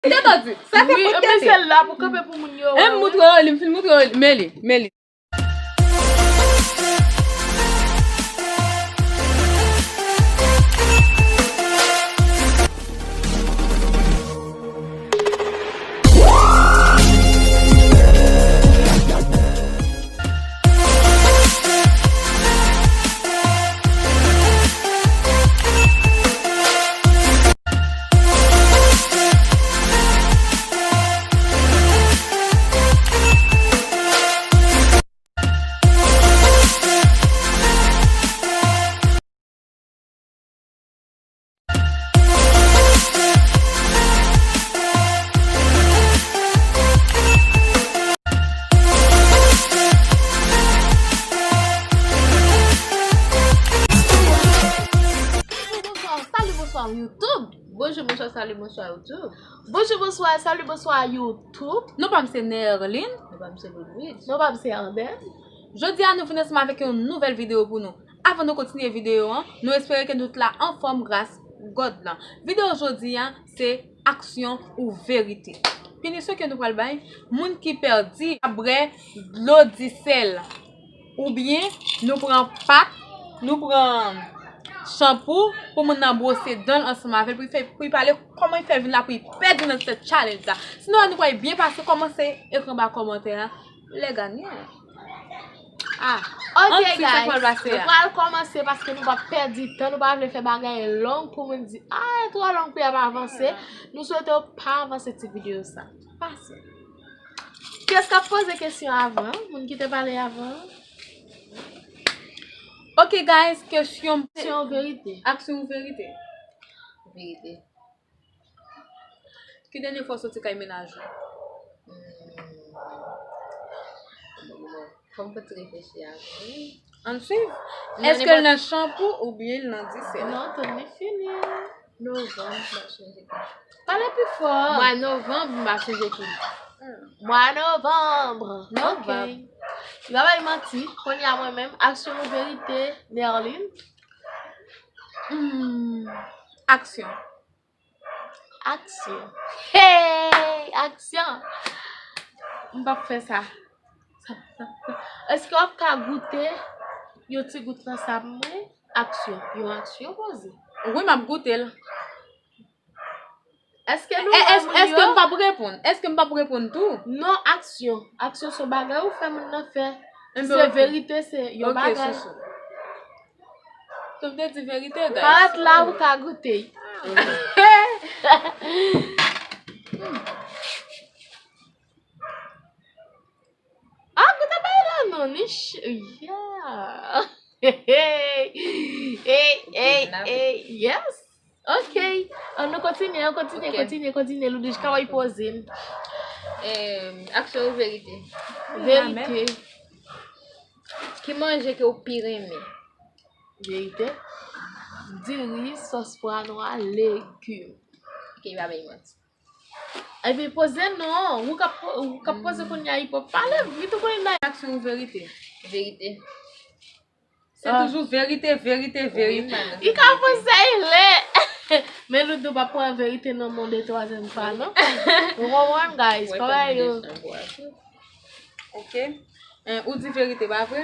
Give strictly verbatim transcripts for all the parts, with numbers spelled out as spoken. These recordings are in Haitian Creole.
Tèt an di, sa se wi, kout men tete. Se la pou kanpe pou moun yo. E m moutre yo li, m fin moutre yo li, men li, men li. Bonjou, bonswa, salut, bonswa, YouTube. Bonjou, bonswa, salut, bonswa, YouTube. Bonjou, bonswa, salut, bonswa, YouTube. Non pa m se Nerline. Non pa m se Ludwig. Non pa m se Arden. Jodi a, nou vin ansanm avèk yon nouvèl videyo pou nou. Avan nou kontinye videyo an, nou espere ke nou t la anfòm gras God lan. Videyo jodi a, se aksyon ou verite. Pinisyon ke nou pral bay, moun ki pèdi ap bwè dlo disèl. Oubyen, nou pran pat, nou pran chanpou pou moun nan bwose dan l ansanm avè l, pou l fè, pou l pale kòman l fè vin la, pou l pèdi nan tèt challenge la. Sinon, nou pral byen pase, kòmanse ekri anba kòmantè a, lè ganyan. Ah, ok, guys, nou pral kòmanse paske nou p ap pèdi tan, nou pa vle fè bagay long pou moun di, ah, e twò long pou y ap avanse. Nou swete w pa avanse ti videyo sa. Pase. Kiyès k ap poze kesyon avan? Moun ki te pale avan? Ok, guys, kesyon. Aksyon ou verite? Aksyon ou verite? Verite. Ki dènye fwa w soti kay mennaj ou? Hmm. Bon, fò m pran ti reflechi avan. Ann swiv. Èske l nan chanpou oubyen l nan disèl? Non, tann li fini. Novanm, m pa chonje ki. Pale pi fò. Mwa novanm, m pa chonje ki. Hmm. Mwa novanm. Novanm. Ok. Li pa bay manti. Kounye a mwen menm, aksyon ou verite, Nerline? Hmm. Aksyon. Aksyon. Hey! Aksyon! M p ap fè sa. Sa, sa, sa. Èske w ap ka goute yon ti gout nan sa mwen? Aksyon. Yon aksyon poze. Wi, m ap goute l. Èske nou wè moun yo? Èske m p ap reponn? Èske m p ap reponn tou? Non, aksyon. Aksyon se yon bagay ou fè moun nan fè. Se verite, se yon bagay. Ok, chouchou. Tou te di verite, guys. Parèt la, ou ka goute. Ah, goute bay la non, ni ch-, yeah. Hey, hey, hey, yes. Ok. An nou kontinye, an kontinye, kontinye, kontinye. Ludwig, kòman y poze l? Em, aksyon ou verite? Verite. Ki manje ke w pi renmen? Verite. Diri, sòs pwa nwa, legim. Ok, pa bay manti. Epi poze non, ou k ap po-, ou k ap poze kounye a, li poko pale vit ou konnen nan. Aksyon ou verite? Verite. Se toujou verite, verite, verite. Li ka poze l. Men Ludwig pa pran verite nan men de twazyèm pa non. Ou konprann, guys? Kòman yo? Ok. Eh, ou di verite, pa vre?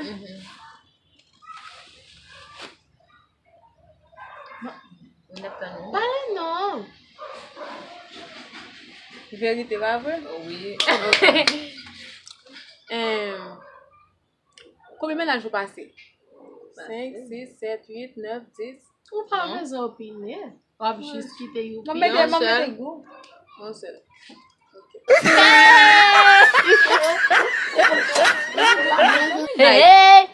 Pale non. Verite, pa vre? Wi. Em, konbyen mennaj ou pase? Senk, sis, sèt, uit, nèf, dis. Ou pa bezwen opine. W ap jis kite yo. Mwen mete, mwen mete gou. Yon sèl. Hey,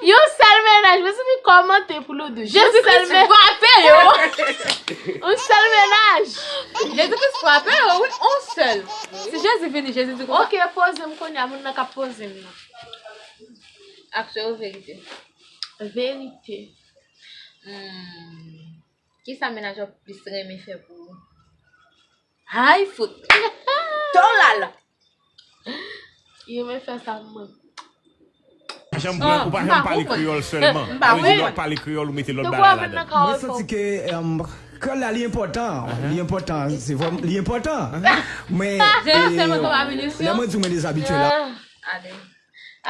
yon sèl mennaj, mezanmi, kòmante pou Ludwig. Jezikri frape yo. Yon sèl mennaj. Jezikri frape yo, wi, yon sèl. Si Jezi vini, Jezi di konsa. Ok, poze m kounye a, moun nan k ap poze m nan. Aksyon ou verite? Verite. Hmm. Kisa mennaj ou ap plis renmen fè pou ou? Ay, fout. Tolala. Li renmen fè sa mwen. Ou pa janm pale kreyòl sèlman. Sa vle di lè w ap pale kreyòl, ou mete lòt bagay ladan. Mwen santi ke, em, Kè la, li enpòtan. Li enpòtan. Se vrèman, li enpòtan. Men, Jere sèlman konpa minisyon. Lè mwen di w mwen dezabitye la. Ale.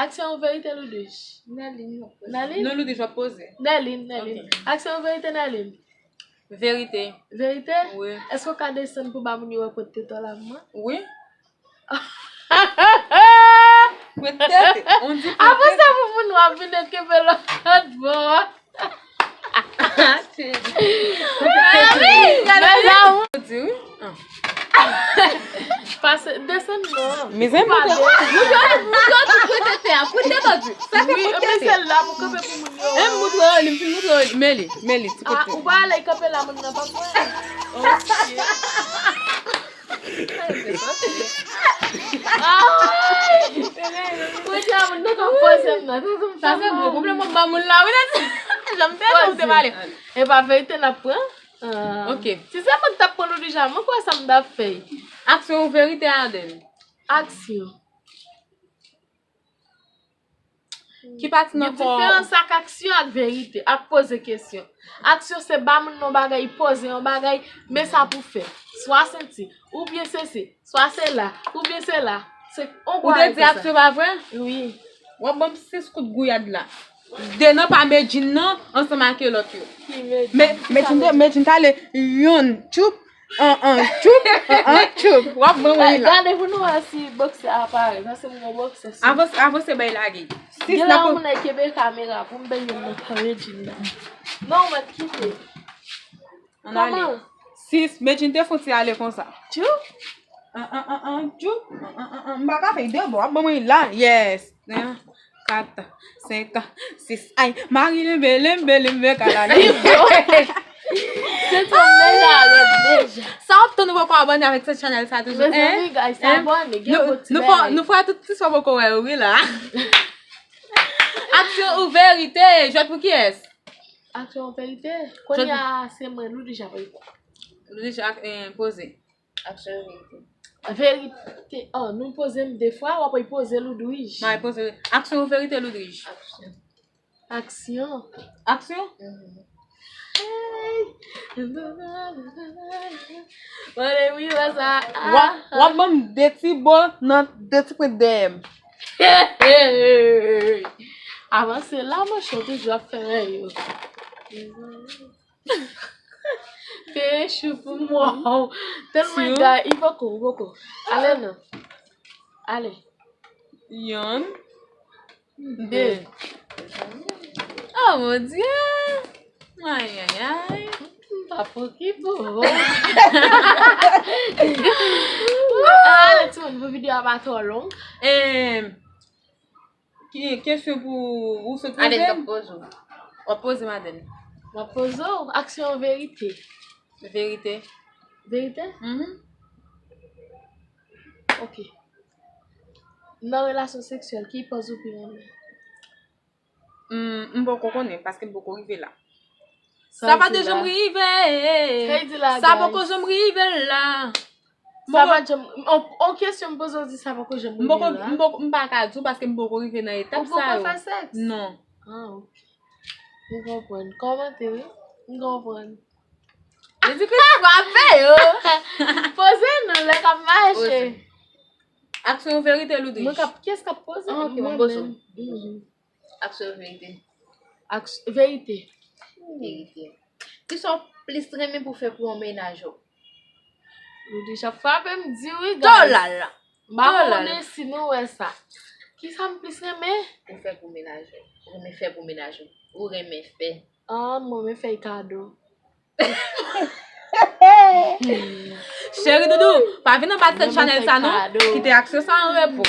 Aksyon ou verite, Ludwig? Nèlin. Nèlin? Non, Ludwig, w ap poze. Nèlin, Nèlin. Aksyon ou verite, Nèlin? Verite. Verite? Wi. Èske w ka desann pou ba moun yo wè pwent tete w la pou mwen? Wi. Pwent tete. On di pwent Apre tete. Sa, pou moun w ap vin kenbe lòt bò. Mezanmi. Ou di wi. Pase, desann non. Mezanmi, moutre, moutre, moutre tout pwent tete a. Pwent tete, ou di. Sa se Wi, pwent men tete. Se la pou kanpe pou moun yo. E m moutre li, m fin moutre li. Men li, men li, ti Ah, kote. Ou pa ale kanpe la, moun nan pa pran. Ok. Ay! Kounye a, moun nan ka poze m nan. Sa se gwo pwoblèm w ap ba moun la, wi, la. Jan m te di w te pale. E pa verite n ap pran? Ah. Ok. Si se mwen k t ap pran Ludwig a, mwen kwè sa m t ap fè. Aksyon ou verite, Aden? Aksyon. Ki pati nan Gen kò w? Diferans ak aksyon ak verite, ak poze kesyon. Aksyon se ba moun nan bagay, poze yon bagay, men sa pou fè. Swa senti, oubyen sesi, swa se la, oubyen se la. Se on Ou te di aksyon pa vre? Wi. W ap ban m sis kout gouyad la. De nan pa Medjine nan, ansanm ak lòt yo. Ki Medjine? Men, Medjine te, Medjine t ale, yonn, tchoup, an, an, tchoup, an, an, tchoup. W ap ban mwen la. Gade pou nou wè si boksè a parèt. Paske m gen boksè sou. Avanse, avanse bay lage. Sis Gen nan la po- moun nan kenbe kamera pou m benyen nan pa Medjine nan. Non, ou mèt kite. Ann ale. Kòman? Sis, Medjine te fon ti ale konsa. Tchou? An, an, an, an, tchoup. An, an, an, an. M pa ka fè de bò. W ap ban mwen la. Yes. Kat, senk, sis. Ay, mari lembe, lembe, lembe, kalale. Se tou deja, rèd deja. Sa w ap tann ou poko abòne avèk se chanèl sa toujou, Mezanmi, en? Guys, abòne, gen Nou, bon ti nou fò, bagay. Nou fò tout ti sa poko wè yo, wi la. Aksyon ou verite, jwèt pou kiyès? Aksyon ou verite? Kounye a, se mwen, Ludwig ap reponn. Ludwig, eh, poze. Aksyon ou verite? Verite. Oh, nou poze m de fwa, w ap poze Ludwig. Mwen poze. Aksyon ou verite, Ludwig? Aksyon. Aksyon? Mande wi, wè sa. W ap, w ap ban m de ti bò nan de ti pwent dèyè m. Avanse la, monchè, w toujou ap fè rèy yo. Peye chou pou mwen. Tèlman gay, i poko, i poko. Ale non. Ale. Yonn. De. Oh mon Dieu! Ay, ay, ay. Pa pou ki pou. Ale, timoun, pou videyo a pa twò long. Em, ki, kesyon pou ou sot Aden, poze? Kap poze w. W ap poze m, Aden. M ap poze w, aksyon verite. Verite. Verite? Mhm. Ok. Nan relasyon seksyèl, ki pòz ou pi renmen? Mm, m poko konnen, paske m poko rive la. Sa pa te janm rive. Sa di la, Sa guys. Poko janm rive la. Sa pa janm, on, on kesyon m poze w di sa poko janm M poko, rive la. M poko, m pa ka di w paske m poko rive nan etap Ou poko sa yo. Fè sèks? Non. Ah, ok. M konprann. Kòmante, wi. M konprann. Jezi Kris frape yo. Poze non, lè k ap mache. Aksyon ou verite, Ludwig? Mwen k ap, kiyès k ap poze? Ah, ok, Mwen mwen poze. Menm. Mhm. Aksyon ou verite? Aks-, verite. Verite. Kisa w plis renmen pou fè pou yon mennaj ou? Ludwig ap frape m di wi, Dola guys. la. M pa Dola. Konnen si nou wè sa. Kisa m plis renmen? Pou fè pou mennaj ou. Ou renmen fè pou mennaj ou. Ou renmen fè. Ah, mwen renmen fè kado. Cheri doudou, pa vin anba tèt chanèl sa non. Kite aksyon sa an repo.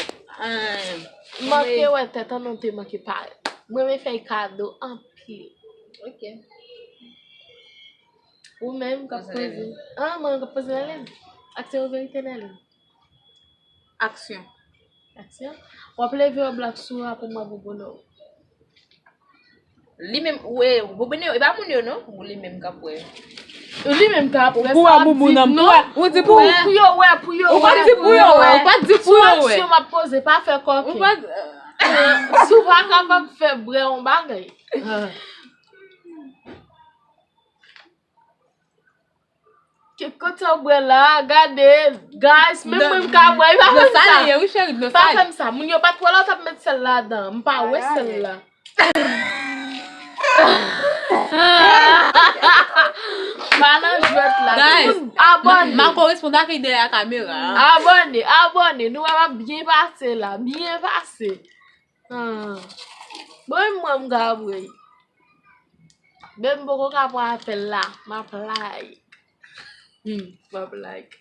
M manke wè tèt an non te manke parèt. Mwen renmen fè kado anpil. Ok. Ou menm k ap poze. Ah, mwen k ap poze Nèlin. Aksyon ou verite, Nèlin? Aksyon. Aksyon. W ap leve yon blak sou apre m ap bonè w. Li menm, ou e, ou bonè, e pa moun yo non, ou li menm k ap wè. Li menm k ap wè Pou sa wè w ap boubou di nan, pou non. wè, ou di pou Pou, pou yo wè, pou yo Ou pa wè, di pou yo wè, ou pa di pou yo wè. Aksyon m ap poze, pa fè kòken. Ou pa Si w pa kapab fè brè yon bagay. Ah. Kote w bwè la, gade, guys, menm mwen m ka bwè, pa fè m sa. Dlo sale ye, wi, cheri, dlo sale. Pa fè m sa. Moun yo pa t wè la, w t ap met sèl ladan. M pa wè sèl la. Pa nan jwèt la. Guys, abòne. M a koresponn ak li dèyè kamera. Abòne, abòne. Nou wè m ap byen pase la. Byen pase. Ah. Bon, mwen m ka bwè. Men m poko ka pran apèl la. M ap like. Hmm, m ap like.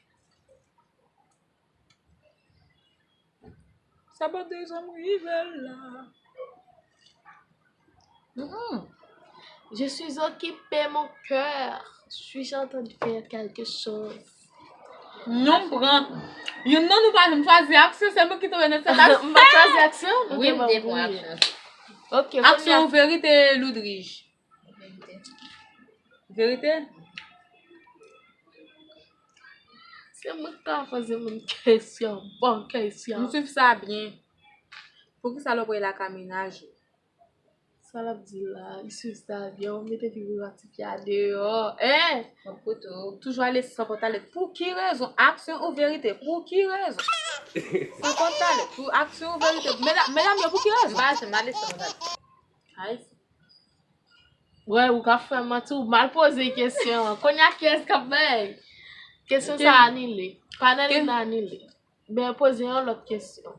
Sa pa de zanm rive la. Mm-mm. Je suis occupé, mon cœur. Suis-je en train de faire quelque chose? Non, m pran. Youn nan nou pa janm chwazi aksyon, se mwen ki tonbe nan sèt aksyon. M pa chwazi aksyon? Wi, m te pran aksyon. Ok, aksyon ou verite, Loudrige? Verite. Verite? Se mwen ki ta poze moun kesyon, bon kesyon. M swiv sa byen. Poukisa lè w pral lakay mennaj ou? Sa l ap di la, li swiv sa byen, ou mete figuratif la deyò. Hein? M ap koute w. Toujou ale san pantalèt. Pou ki rezon? Aksyon ou verite? Pou ki rezon? San pantalèt. Pou aksyon ou verite? Medam, medam yo, pou ki rezon? M pa janm ale san pantalèt. Ay. Wè, ou ka fè manti, ou mal poze kesyon an. Kounye a kiyès k ap bay? Kesyon sa a anile. Panèl li nan anile. Ben, poze yon lòt kesyon.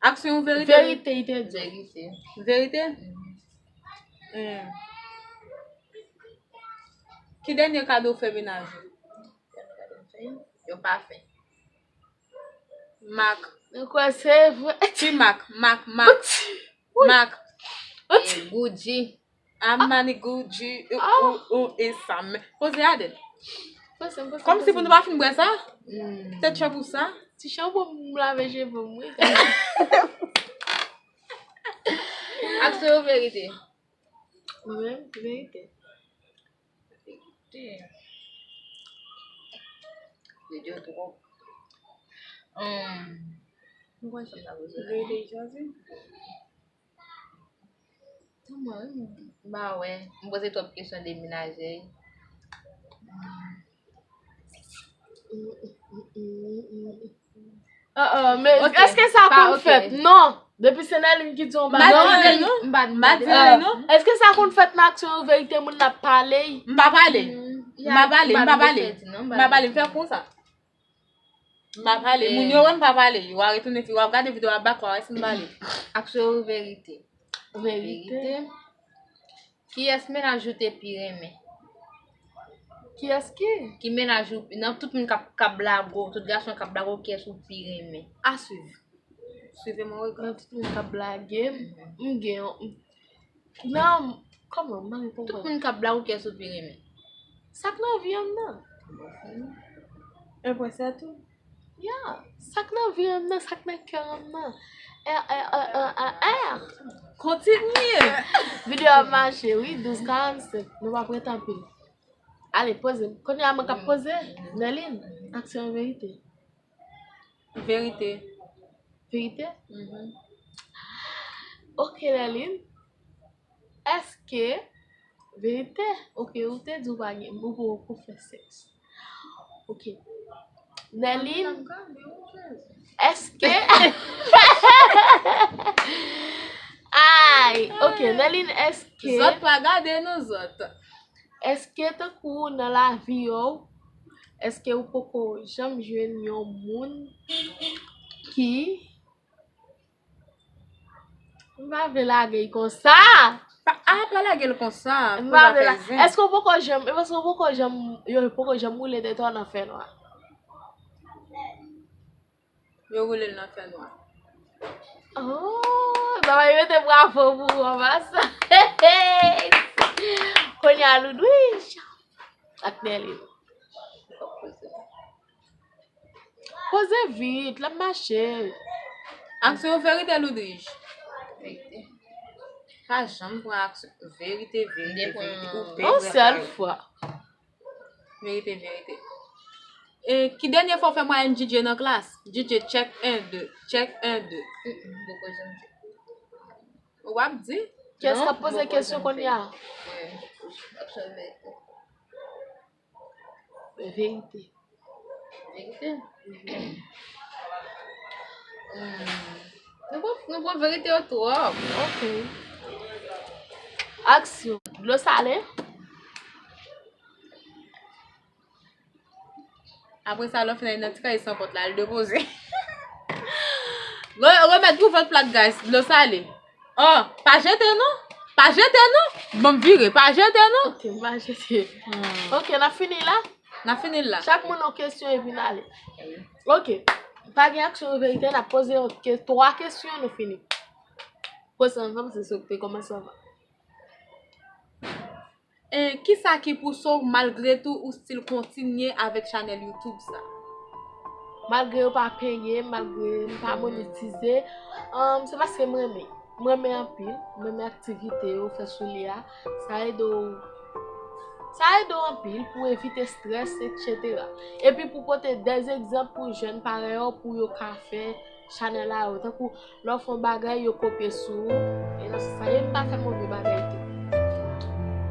Aksyon ou verite? Verite, li te di. Verite. Verite? Hmm. Ki dènye kado w fè mennaj ou? Yon pafen. Mak. Mwen kwè se vre. Ti mak, mak, mak. Mak. E Gucci. Armani, Gucci, ou, ou, ou, e sa men. Poze, Adèl. Poze, poze, kòmsi pou nou pa fin bwè sa? Hmm. Tèt chanpou sa. Ti chanpou m lave cheve m, wi. Aksyon ou verite? Mwen menm, verite. Verite. Verite twòp. Hmm. Mwen kwè se sa, verite chwazi. Kòman, m pa wè. M poze twòp kesyon de menajè. Ah, ah, men èske sa konn fèt? Non. Depi se Nèlin ki di yon bagay. M pa di rele non. M pa di rele non. Èske sa konn fèt nan aksyon ou verite moun nan ap pale? M pa pale. M pa pale, m pa pale. M pa pale, m fè konsa. M pa pale. Moun yo wè m pa pale. W a retounen fi, w ap gade videyo a bak, w a wè si m pale. Aksyon ou verite? Verite. Verite. Kiyès mennaj ou te pi renmen? Kiyès ki? Ki mennaj ou, nan tout moun k ap, k ap blago, tout gason k ap blago, kiyès ou pi renmen? A swiv. Suivez mon regard. Nan tout moun k ap blage m, m gen yon, m, nan, kòman, m pa gen konprann. Tout moun k ap blago, kiyès ou pi renmen? Sa k nan vi an m nan. Bon, fini. Un point, c'est tout. Ya, sa k nan vi an m nan, sa k nan kè an m nan. R, R, R, R, R, R. Kontinye. Videyo ap mache, wi, douz karannsenk. Nou p ap ret anpil. Ale, poze. Kounye a mwen k ap poze. Nèlin, aksyon ou verite? Verite. Verite? Mhm. Ok, Nèlin. Èske, verite, ok, ou te di ou pa gen, ou poko fè sèks. Ok. Nèlin, èske, ay, ok, Nèlin, èske, zòt pa gade nou zòt. Èske tankou nan lavi w, èske ou poko janm jwenn yon moun ki M pa vle lage l konsa. Pa, a, pa lage l konsa. M pa vle la. Èske w poko janm, èske w poko janm, yo poko janm woule tèt ou nan fènwa? Yo woule l nan fènwa. Oh, sa va mete bravo pou ou, anba sa. Kounye a, Ludwig ak Nèlin. Poze vit, l ap mache. Aksyon ou verite, Ludwig? Verite. Pa janm pran aksyon. Verite, verite, verite. Ou byen. Yon sèl fwa. Verite, verite. E ki dènye fwa w fè mwayèn D J nan klas? D J, check, un, deux. Check, un, deux. Mm, mm, m poko janm fè. W ap di? Kiyès k ap poze kesyon kounye a? Wi. Aksyon verite. Verite. Verite. Hmm. Nou pran, nou pran verite yo twòp. Ok. Aksyon. Dlo sale. Apre sa, lè w fin al nan ti kay san pòt la, al depoze. Re-, remèt pou vant plat, guys. Dlo sale. Oh, pa jete non. Pa jete non. Ban m vire. Pa jete non. Ok, m pa jete. Hmm. Ok, n ap fini la. N ap fini la. Chak moun yon kesyon epi n ale. Ok. Pa gen aksyon ou verite, n ap poze yon ke-, twa kesyon, nou fini. Poze ansanm, se sa k te kòmanse anvan. E kisa ki pouse w malgre tou ou still kontinye avèk chanèl YouTube sa? Malgre yo pa peye m, malgre m pa monetize, um, se paske m renmen. M renmen anpil, m renmen aktivite yo fè sou li a. Sa ede w, sa ede w anpil pou evite strès, etsetera. Epi pou pote dè egzanp pou jèn parèy ou pou yo ka fè chanèl la yo. Tankou lè w fè yon bagay, yo kopye sou ou. E nan sans sa, e m pa fè move bagay tou.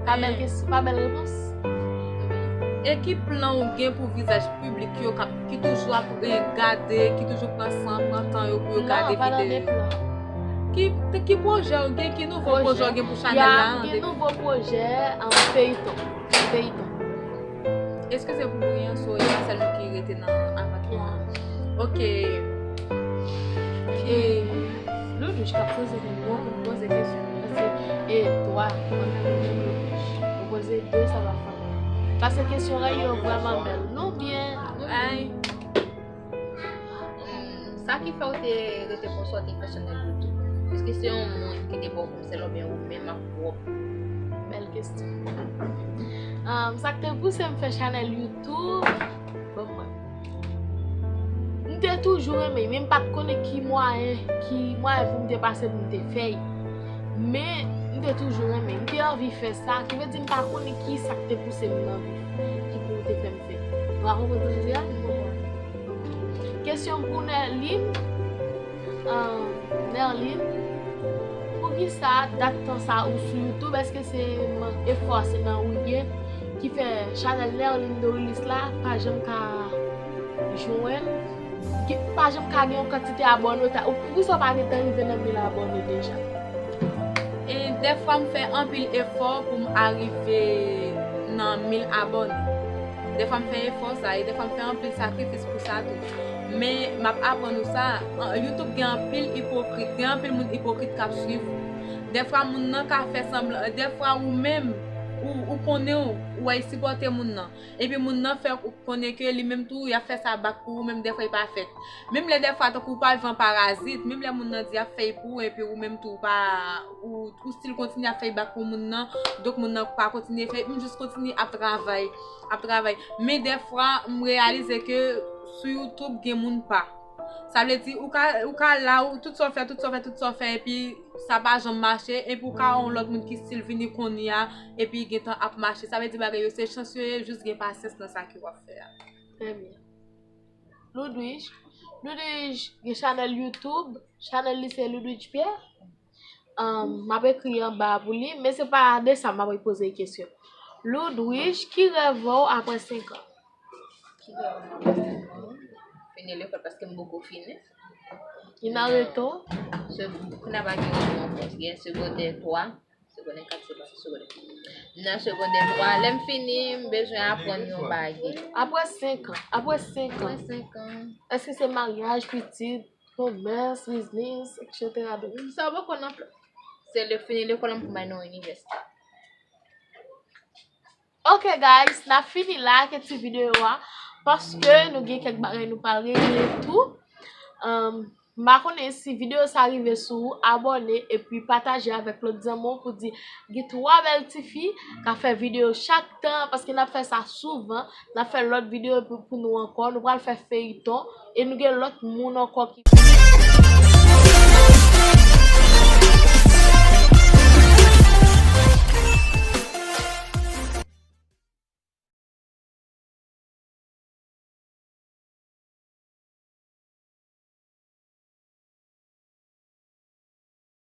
Pa bèl kesyon, pa bèl repons. E ki plan ou gen pou vizaj piblik yo k ap, ki toujou ap re-, gade, ki toujou pran san, pran tan yo pou yo gade videyo yo? Non, pa nan de plan. Ki, ki pwojè ou gen, ki nouvo pwojè ou gen pou chanèl la? Ya, m gen nouvo pwojè, um, feyton. Feyton. Eskize pou bri an, so, e pa sèl nou ki rete nan apatman an. Ok. E Ludwich k ap poze kesyon, poze kesyon. Paske, e, twa, mwen menm, mwen menm Ludwich. Ou poze de, sa va fè. Paske kesyon an yo vrèman bèl. Nou byen, nou byen. Ay. Hmm, sa ki fè w te rete konsa w te fè chanèl YouTube? Èske se yon moun ki te ba w konsèy oubyen ou menm ak pwòp? Bèl kesyon. Um, sa k te pouse m fè chanèl YouTube? Bon, mwen. M te toujou renmen, men m pa t konnen ki mwayen, ki mwayen pou m te pase pou m te fè l. Men, m te toujou renmen. M te anvi fè sa, ki vle di m pa konnen ki sa k te pouse m anvi, ki pou te fè m fè. Ou pa konprann sa m di a? Kesyon pou Nerline. Ah, Nerline, poukisa dat tan sa ou sou YouTube? Èske se mank efò, se nan ou ye ki fè chanèl Nerline Dorilis la pa janm ka jwenn, ki pa janm ka gen yon kantite abòne? Ou ta, ou, poukisa w pa gentan rive nan mil abòne deja? E dèfwa m fè anpil efò pou m arive nan mil abòne. Dèfwa m fè efò sa, e dèfwa m fè anpil sakrifis pou sa tou. Men, m ap aprann ou sa, an, YouTube gen anpil ipokrit, gen anpil moun ipokrit k ap swiv ou. Dèfwa moun nan ka fè sanblan, dèfwa ou menm, ou, ou konnen w, ou al sipòte moun nan. Epi moun nan fè ou konnen ke li menm tou, y ap fè sa bak pou ou menm, dèfwa e pa fèt. Menm lè dèfwa tankou ou pa viv an parazit, menm lè moun nan di y ap fè y pou ou, epi ou menm tou ou pa, ou, ou still kontinye ap fè y bak pou moun nan, donk moun nan pa kontinye fè y, m jis kontinye ap travay, ap travay. Men dèfwa, m reyalize ke sou YouTube gen moun pa. Sa vle di, ou ka, ou ka la, ou, tout sa w fè, tout sa w fè, tout sa w fè, epi sa pa janm mache, epi ou ka wè yon lòt moun ki still vini kounye a, epi gentan ap mache. Sa vle di bagay yo se chans yo ye, jis gen pasyans nan sa ke w ap fè a. Trè byen. Ludwich. Ludwich gen chanèl YouTube. Chanèl li se Ludwich Pierre. Um, m ap ekri anba a pou li, men se pa de sa m ap poze kesyon. Ludwich, ki rèv ou apre senk an? Ki rèv mwen apre senk an? Fini lekòl paske m poko fini. Li nan reto. Se, kounye a pa gen reto ankò. Gen segondè twa, segondè kat, se pa segondè. Nan segondè twa, lè m fini, m bezwen aprann yon bagay. Apre senk an, apre senk an. Apre senk an. Èske se maryaj, pitit, komès, biznis, etsetera? Sa w poko nan plan. Se lè fini lekòl an pou m al nan inivèsite. Ok, guys, n ap fini la ak ti videyo a, paske nou gen kèk bagay nou pral regle tou. Um, m pa konnen si videyo sa rive sou ou, abòne epi pataje avèk lòt zanmi w pou di, gen twa bèl tifi k ap fè videyo chak tan, paske n ap fè sa souvan, n ap fè lòt videyo pou, pou nou ankò, nou pral fè feyton, e nou gen lòt moun ankò ki